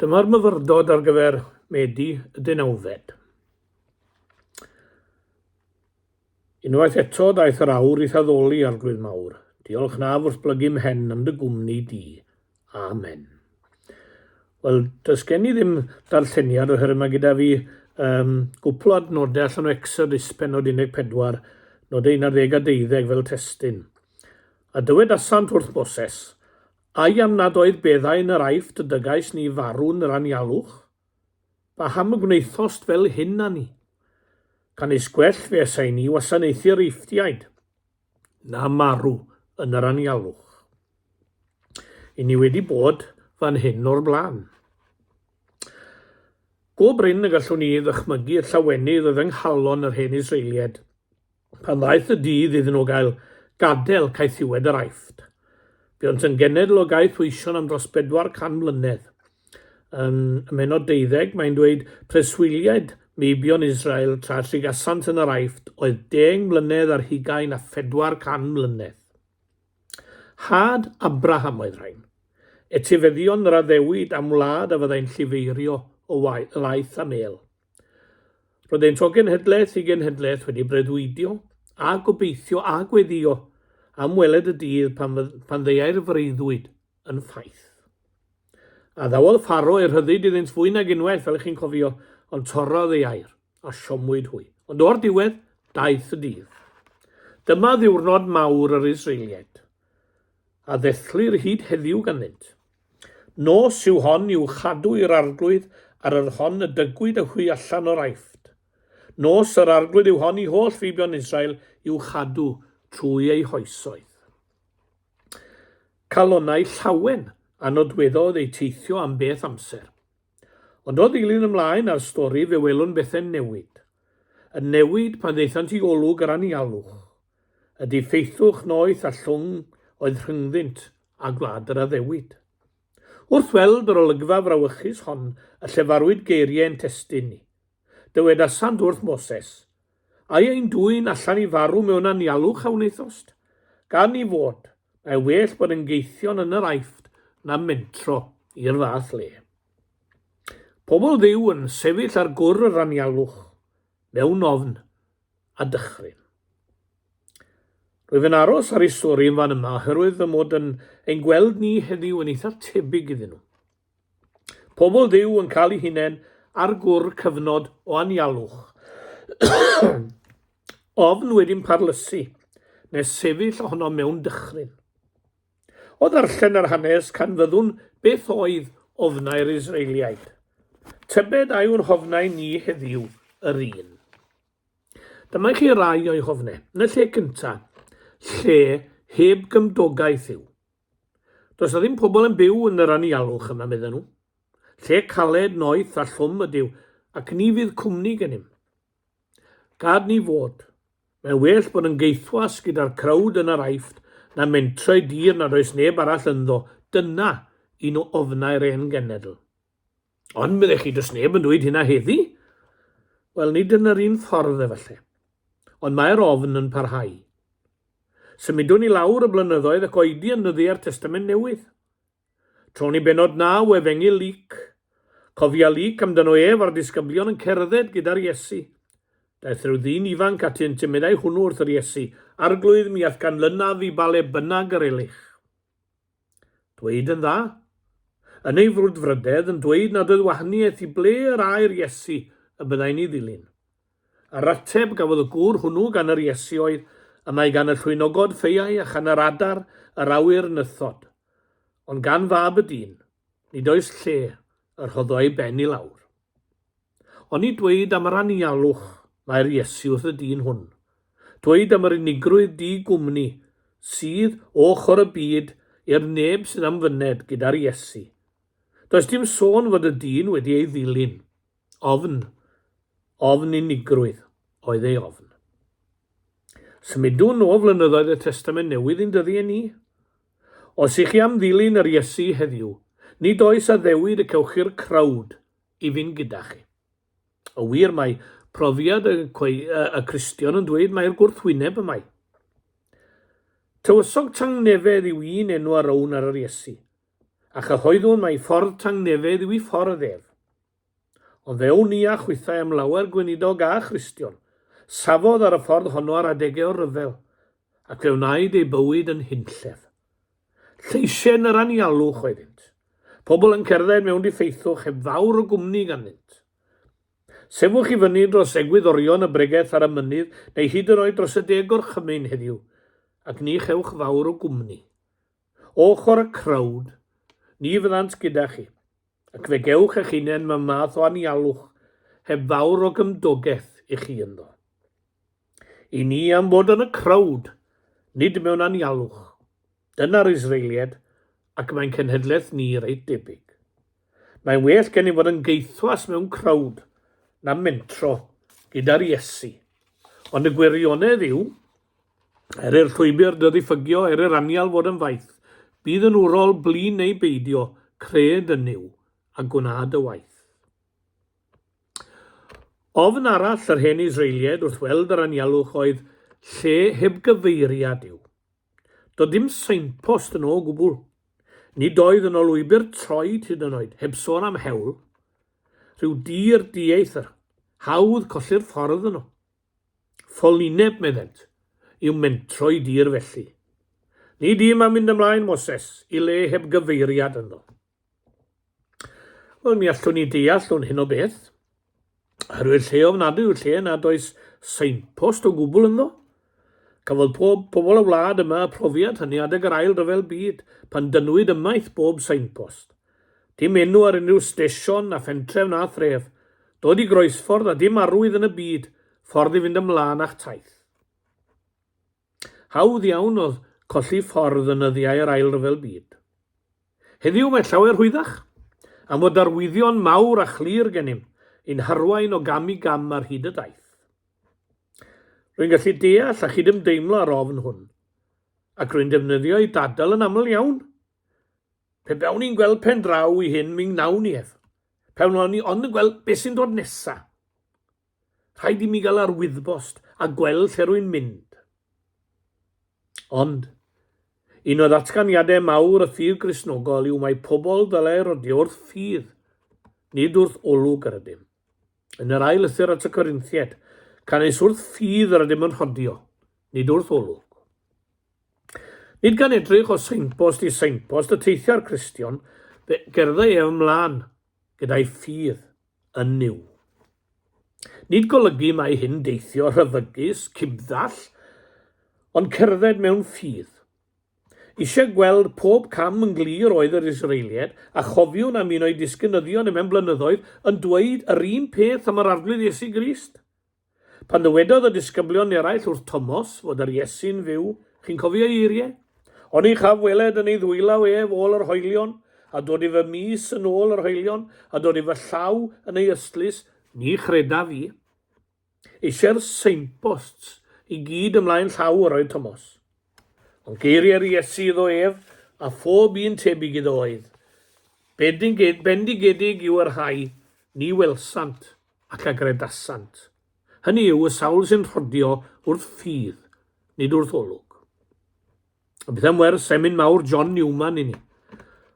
Dyma'r myfyrdod ar gyfer Medi y deunawfed. Unwaith eto daeth yr awr i'th addoli, Arglwydd mawr. Diolch naf wrth blygu mhen am dy gwmni di. Amen. Wel, does gen i ddim darlleniad oherwydd mae gyda fi um, gwpl o adnodau allan o Exodus pennod 14, nodau 11 a 12 fel testun. A dywedasant wrth Moses, Ai am nad oedd beddau yn yr Aifft y dygais ni farw yn yr anialwch? Paham y gwnaethost fel hyn â ni? Canys gwell fuasai ni wasanaethu'r Eifftiaid na marw yn yr anialwch. I ni wedi bod fan hyn o'r blaen. Go brin y gallwn ni ddychmygu y llawenydd oedd yng nghalon yr hen Israeliaid Pan ddaeth y dydd iddyn nhw gael gadael caethiwed yr Aifft, buont yn genedl o gaethweision am dros 400 mlynedd. Yn ym mhennod deuddeg, mae'n dweud, Preswyliaid meibion Israel tra trigasant yn yr Aifft oedd deng mlynedd ar hugain a phedwar can mlynedd. Had Abraham oedd rhain. Etifeddion yr addewid am wlad a fyddai'n llifeirio o laeth a mêl. Roeddent o genhedlaeth i genhedlaeth wedi breuddwydio a gobeithio a gweddïo am weled y dydd pan, pan ddeuai'r freuddwyd yn ffaith. Addawodd Pharo ei rhyddid iddynt fwy nag unwaith, fel ych chi'n cofio, ond torrodd ei air, a siomwyd hwy. Ond o'r diwedd, daeth y dydd. Dyma ddiwrnod mawr yr Israeliaid, a ddethlir hyd heddiw ganddynt. Nos yw hon i'w chadw i'r Arglwydd, ar yr hon y dygwyd y hwy allan o'r Aifft. Nos yr Arglwydd yw hon i holl feibion Israel i'w chadw trwy eu hoesoedd. Calonnau llawen a nodweddodd eu teithio am beth amser. Ond o ddilyn ymlaen â'r stori fe welwn bethau'n newid. Yn newid pan ddaethant i olwg yr anialwch. Y diffeithwch noeth a llwng oedd rhyngddynt a gwlad yr addewid. Wrth weld yr olygfa frawychus hon y llefarwyd geiriau ein testun ni. Dywedasant wrth Moses, Ai ein dwyn allan i farw mewn anialwch a wnaethost? Gan i fod, mae well bod yn gaethion yn yr Aifft na mentro i'r fath le. Pobl Dduw yn sefyll ar gwr yr anialwch, mewn ofn a dychryn. Rwyf yn aros ar ei stori yn fan yma oherwydd fy mod yn ein gweld ni heddiw yn eitha tebyg iddyn nhw. Pobl Dduw yn cael eu hunain ar gwr cyfnod o anialwch. Ofn wedi'n parlysu, nes sefyll ohono mewn dychryn. O ddarllen yr hanes, canfyddwn beth oedd ofnau'r Israeliaid. Tybed a yw'n hofnau ni heddiw yr un? Dyma i chi rai o'i hofnau. Yn y lle cyntaf, lle heb gymdogaeth yw. Does na ddim pobl yn byw yn yr anialwch yma, medden nhw. Lle caled, noeth a llwm ydyw, ac ni fydd cwmni gennym. Gad ni fod. Mae'n well bod yn gaethwas gyda'r crowd yn yr Aifft na mentro i dir nad oes neb arall ynddo, dyna un o ofnau'r hen genedl. Ond, meddech chi, does neb yn dweud hynna heddi? Wel, nid yn yr un ffordd, efallai. Ond mae'r ofn yn parhau. Symudwn i lawr y blynyddoedd ac oedi yn nyddiau'r Testament Newydd. Trown i bennod 9 o Efengyl Luc. Cofia Luc amdano ef a'r disgyblion yn cerdded gyda'r Iesu. Daeth rhyw ddyn ifanc atynt a meddai hwnnw wrth yr Iesu, Arglwydd, mi a'th ganlynaf i ba le bynnag yr elych. Dweud yn dda. Yn ei frwdfrydedd yn dweud nad oedd wahaniaeth i ble yr âi'r Iesu y byddai'n ei ddilyn. Yr ateb gafodd y gŵr hwnnw gan yr Iesu oedd, Y mae gan y llwynogod ffeuau a chan yr adar yr awyr nythod, ond gan Fab y dyn, nid oes lle y rhoddo ei ben i lawr. Oni dweud am yr anialwch mae'r Iesu wrth y dyn hwn? Dweud am yr unigrwydd di-gwmni sydd o ochr y byd i'r neb sydd am fyned gyda'r Iesu. Does dim sôn fod y dyn wedi ei ddilyn. Ofn, ofn unigrwydd oedd ei ofn. Symudwn o flynyddoedd y Testament Newydd i'n dyddiau ni. Os ych chi am ddilyn yr Iesu heddiw, nid oes addewid y cewch chi'r crowd i fynd gyda chi. Y wir mae profiad y, y Cristion yn dweud mai'r gwrthwyneb y mae. Tywysog Tangnefedd yw un enw a rown ar yr Iesu. A chyhoeddwn mai ffordd tangnefedd yw i ffordd ef. Ond fe wn i a chwithau am lawer gweinidog a Christion, safodd ar y ffordd honno ar adegau o ryfel, ac fe wnaed eu bywyd yn hunllef. Lleisien yr anialwch oeddynt. Pobl yn cerdded mewn diffeithwch heb fawr o gwmni ganddynt. Sefwch i fyny dros egwyddorion y bregeth ar y mynydd neu hyd yn oed dros y deg gorchymyn heddiw, ac ni chewch fawr o gwmni. Ochr y crowd, ni fyddant gyda chi, ac fe gewch eich hunain mewn math o anialwch heb fawr o gymdogaeth i chi ynddo. I ni am fod yn y crowd, nid mewn anialwch. Dyna'r Israeliaid, ac mae'n cenhedlaeth ni reit debyg. Mae'n well gen i fod yn gaethwas mewn crowd na mentro gyda'r Iesu. Ond y gwirionedd yw, Er i'r llwybr dy ddiffygio, er i'r anial fod yn faith, bydd yn wrol blin neu beidio, cred yn Nuw, a gwna dy waith. Ofn arall yr hen Israeliaid wrth weld yr anialwch oedd lle heb gyfeiriad yw. Doedd dim signpost yno o gwbl. Nid oedd yno lwybr troed hyd yn oed, heb sôn am hewl. Rhyw dir dieithr, hawdd colli'r ffordd yno. Ffolineb, meddent, yw mentro i dir felly. Nid ym am fynd ymlaen, Moses, i le heb gyfeiriad ynddo. Wel, mi allwn ni deall o'n hyn o beth. Oherwydd lle ofnadwy yw lle nad oes signpost o gwbl ynddo. Cafodd pob pobl y wlad yma y profiad hynny adeg yr Ail Ryfel Byd, pan dynnwyd ymaith bob signpost. Dim enw ar unrhyw stesion na phentref na thref. Dod i groesffordd a dim arwydd yn y byd, ffordd i fynd ymlân â'ch taith. Hawdd iawn oedd colli ffordd yn nyddiau yr Ail Ryfel Byd. Heddiw mae llawer rhwyddach, am fod arwyddion mawr a chlir gennym i'n harwain o gam i gam ar hyd y daith. Rwy'n gallu deall a chydymdeimlo â'r ofn hwn, ac rwy'n defnyddio ei dadl yn aml iawn. Pe bawn i'n gweld pen draw i hyn, mi wnawn i ef. Pe wnawn i ond yn gweld beth sy'n dod nesa. Rhaid i mi gael arwyddbost a gweld lle rwy'n mynd. Ond, un o ddatganiadau mawr y ffydd Gristnogol yw mai pobl ddylai rodio wrth ffydd, nid wrth olwg yr ydym. Yn yr ail lythyr at y Corinthiaid, canys wrth ffydd yr ydym yn rhodio, nid wrth olwg. Nid gan edrych o signpost i signpost y teithia'r Cristion, fe gerddai ef ymlaen gyda'i ffydd yn Nuw. Nid golygu mai hyn deithio rhyfygus, cibddall, ond cerdded mewn ffydd. Eisiau gweld pob cam yn glir oedd yr Israeliaid, a chofiwn am un o'i disgynyddion ymhen blynyddoedd yn dweud yr un peth am yr Arglwydd Iesu Grist. Pan ddywedodd y disgyblion eraill wrth Tomos fod yr Iesu'n fyw, chi'n cofio ei eiriau? Oni chaf weled yn ei ddwylaw ef ôl yr hoelion, a dod i fy mys yn ôl yr hoelion, a dod i fy llaw yn ei ystlys, ni chredaf i. Eisiau'r signposts i gyd ymlaen llaw yr oedd Tomos. Ond geiriau'r Iesu iddo ef, a phob un tebyg iddo oedd, Bendigedig yw y rhai ni welsant ac a gredasant. Hynny yw, y sawl sy'n rhodio wrth ffydd, nid wrth olwg. A beth am wers emyn mawr John Newman i ni?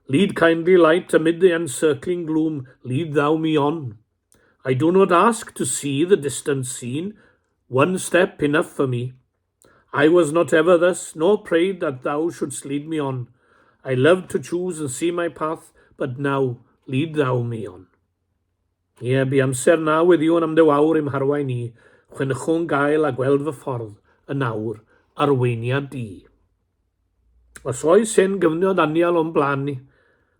Lead kindly light amid the encircling gloom, lead thou me on. I do not ask to see the distant scene, one step enough for me. I was not ever thus, nor prayed that thou shouldst lead me on. I loved to choose and see my path, but now lead thou me on. Ie, bu amser na weddïwn am dy wawr i'm harwain i, chwennychwn gael a gweld fy ffordd yn awr, arweiniad di. Os oes hen gyfnod anial o'n blaen ni,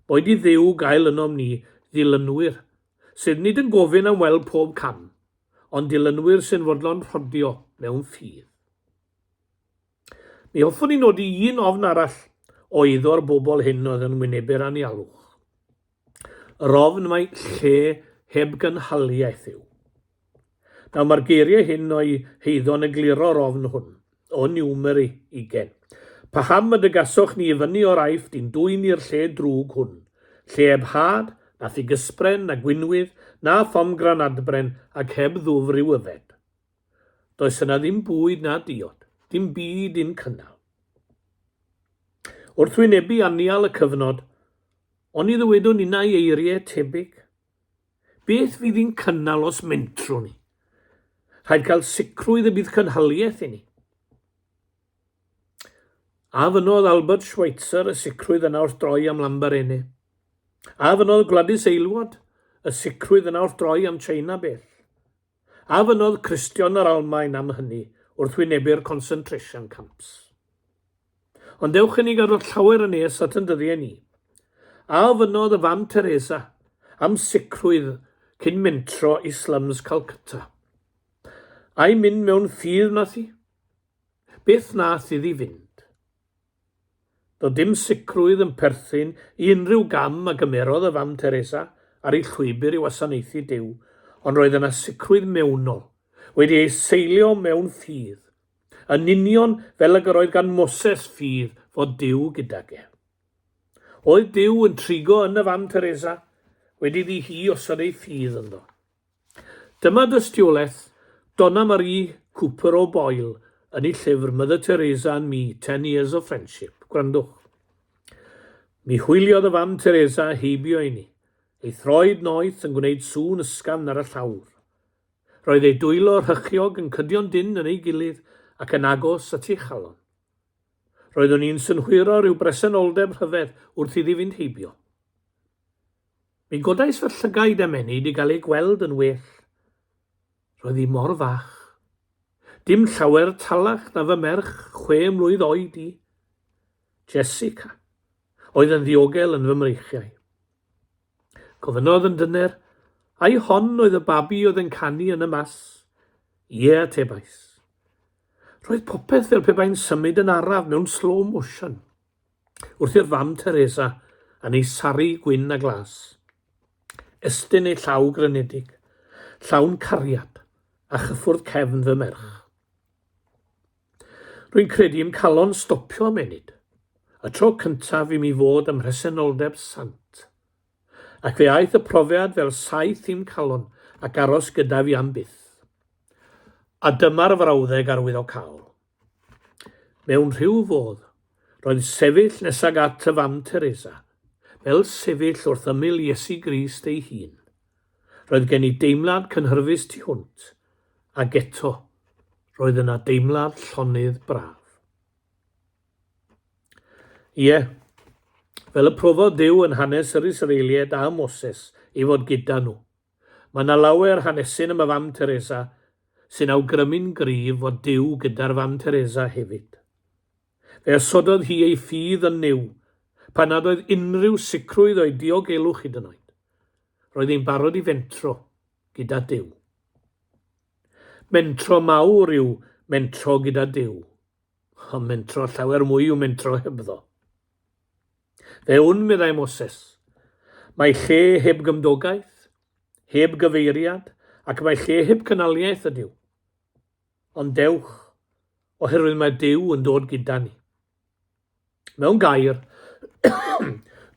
boed i Dduw gael ynom ni ddilynwyr, sydd nid yn gofyn am weld pob cam, ond dilynwyr sy'n fodlon rhodio mewn ffydd. Mi hoffwn i nodi un ofn arall o eiddo'r bobl hyn oedd yn wynebu'r anialwch. Yr ofn mai lle heb gynhaliaeth yw. Nawr mae'r geiriau hyn o'i heiddo'n egluro'r ofn hwn, o Numeri 20. Paham y dygasoch ni i fyny o'r Aifft i'n dwyn i'r lle drwg hwn, lle heb had, na ffigysbren, na gwinwydd, na phomgranadbren, ac heb ddwfr i'w yfed? Does yna ddim bwyd na diod, dim byd i'n cynnal. Wrth wynebu anial y cyfnod, Oni ddywedwn ninnau eiriau tebyg? Beth fydd i'n cynnal os mentrwn ni? Rhaid cael sicrwydd y bydd cynhaliaeth i ni. A fynnodd Albert Schweitzer y sicrwydd yna wrth droi am Lambarene? A fynnodd Gwladys Aylward y sicrwydd yna wrth droi am China bell? A fynnodd Cristion yr Almaen am hynny wrth wynebu'r concentration camps? Ond dewch i ni gadw llawer yn nes at yn dyddiau ni. A ofynnodd y fam Teresa am sicrwydd cyn mentro i slums Calcutta? Ai mynd mewn ffydd wnaeth hi? Beth wnaeth iddi fynd? Doedd dim sicrwydd yn perthyn i unrhyw gam a gymerodd y Fam Teresa ar ei llwybr i wasanaethu Duw, ond roedd yna sicrwydd mewnol, wedi ei seilio mewn ffydd, yn union fel ag yr oedd gan Moses ffydd fod Duw gydag e. Oedd Duw yn trigo yn y Fam Teresa wedi iddi hi osod ei ffydd ynddo? Dyma dystiolaeth Donna Marie Cooper O'Boyle yn ei llyfr Mother Teresa and Me, Ten Years of Friendship. Gwrandwch. Mi hwyliodd y fam Teresa heibio i ni, ei throed noeth yn gwneud sŵn ysgafn ar y llawr. Roedd ei dwylo rhychiog yn cydio'n dynn yn ei gilydd ac yn agos at ei chalon. Roeddwn i'n synhwyro rhyw bresenoldeb rhyfedd wrth iddi fynd heibio. Mi godais fy llygaid am ennyd i gael ei gweld yn well. Roedd hi mor fach. Dim llawer talach na fy merch chwe mlwydd oed i. Jessica, oedd yn ddiogel yn fy mreichiau. Gofynnodd yn dyner, ai hon oedd y babi oedd yn canu yn y mas? Ie, atebais. Roedd popeth fel pe bai'n symud yn araf mewn slow motion. Wrth i'r fam Teresa, yn ei sari gwyn a glas, estyn ei llaw grynedig, llawn cariad, a chyffwrdd cefn fy merch. Rwy'n credu i'm calon stopio am ennyd, y tro cyntaf i mi fod ym mhresenoldeb sant. Ac fe aeth y profiad fel saeth i'm calon ac aros gyda fi am byth. A dyma'r frawddeg arwyddocaol. Mewn rhyw fodd, roedd sefyll nesag at y Fam Teresa fel sefyll wrth ymyl Iesu Grist ei hun. Roedd gen i deimlad cynhyrfus tu hwnt, ac eto, roedd yna deimlad llonydd braf. Ie, fel y profodd Duw yn hanes yr Israeliaid a Moses ei fod gyda nhw, Mae 'na lawer hanesyn am y Fam Teresa sy'n awgrymu'n gryf fod Duw gyda'r Fam Teresa hefyd. Fe osododd hi ei ffydd yn Nuw pan nad oedd unrhyw sicrwydd o'i diogelwch hyd yn oed. Roedd hi'n barod i fentro gyda Duw. Mentro mawr yw mentro gyda Duw, ond mentro llawer mwy yw mentro hebddo. Fe wn, meddai Moses, mae lle heb gymdogaeth, heb gyfeiriad, ac mae lle heb cynaliaeth ydyw. Ond dewch, oherwydd mae Duw yn dod gyda ni. Mewn gair,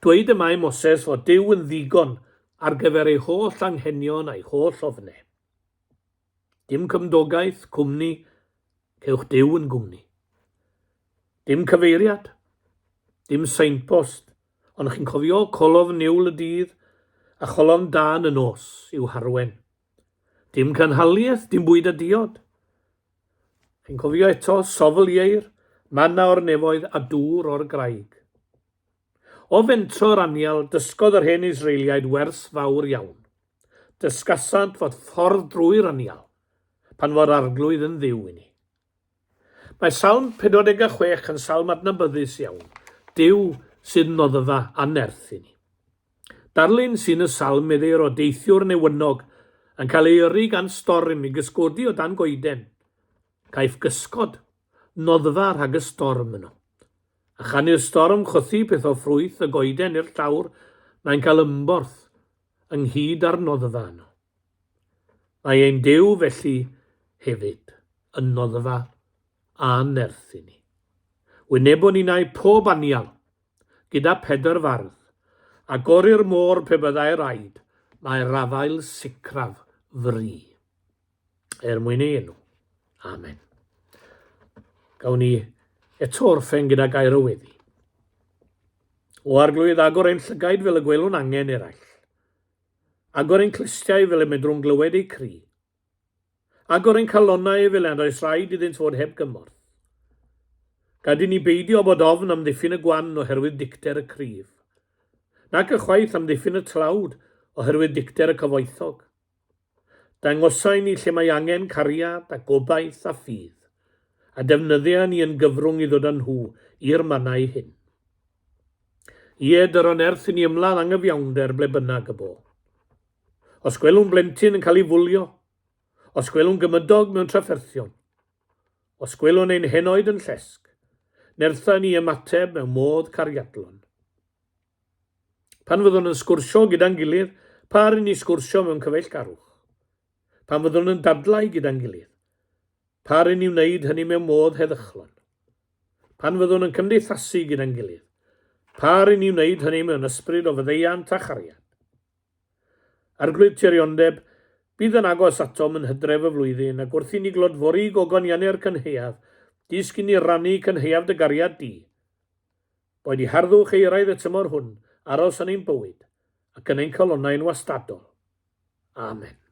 dweud y mae Moses fod Duw yn ddigon ar gyfer ei holl anghenion a'i holl ofnau. Dim cymdogaeth, cwmni, cewch Duw yn gwmni. Dim cyfeiriad, dim signpost, ond chi'n cofio colofn niwl y dydd a cholofn dân y nos i'w harwen. Dim cynhaliaeth, dim bwyd a diod. Chi'n cofio eto sofl ieir, manna o'r nefoedd a dŵr o'r graig. O fentro'r anial, dysgodd yr hen Israeliaid wers fawr iawn. Dysgasant fod ffordd drwy'r anial, pan fo'r Arglwydd yn Dduw i ni. Mae Salm 46 yn salm adnabyddus iawn, Duw sydd noddfa a nerth i ni. Darlun sy'n y salm meddir o deithiwr newynog yn cael ei yrru gan storm i gysgodi o dan goeden. Caiff gysgod, noddfa rhag y storm yno. A chan i'r storm chwythu peth o ffrwyth y goeden i'r llawr, mae'n cael ymborth ynghyd â'r noddfa yno. Mae ein Duw felly hefyd yn noddfa a nerth i ni. Wynebwn ninnau pob anial gyda pedr fardd, a gori'r môr pe byddai raid, mae'r afael sicraf fri. Er mwyn ei enw. Amen. Gawn ni eto orffen gyda gair o weddi. O Arglwydd, agor ein llygaid fel y gwelwn angen eraill. Agor ein clustiau fel y medrwn glywed eu cri. Agor ein calonnau fel nad oes rhaid iddynt fod heb gymorth. Gad i ni beidio â bod ofn amddiffyn y gwan oherwydd dicter y cryf, nac ychwaith amddiffyn y tlawd oherwydd dicter y cyfoethog. Dangosa i ni lle mae angen cariad a gobaith a ffydd, a defnyddia ni yn gyfrwng i ddod â nhw i'r mannau hyn. Ie, dyro nerth i ni ymladd angyfiawnder ble bynnag y bo. Os gwelwn blentyn yn cael ei fwlio, os gwelwn gymydog mewn trafferthion, os gwelwn ein henoed yn llesg, nertha ni ymateb mewn modd cariadlon. Pan fyddwn yn sgwrsio gyda'n gilydd, pa ar i ni sgwrsio mewn cyfeillgarwch? Pan fyddwn yn dadlau gyda'n gilydd, pa ar i ni wneud hynny mewn modd heddychlon? Pan fyddwn yn cymdeithasu gyda'n gilydd, pa ar i ni wneud hynny mewn ysbryd o faddeuant a chariad? Arglwydd Tiriondeb, bydd yn agos atom yn hydref y flwyddyn, ac wrth i ni glodfori gogoniannau'r cynhaeaf, dysg i ni rannu cynhaeaf dy gariad di. Boed i harddwch euraidd y tymor hwn aros yn ein bywyd, ac yn ein calonnau'n wastadol. Amen.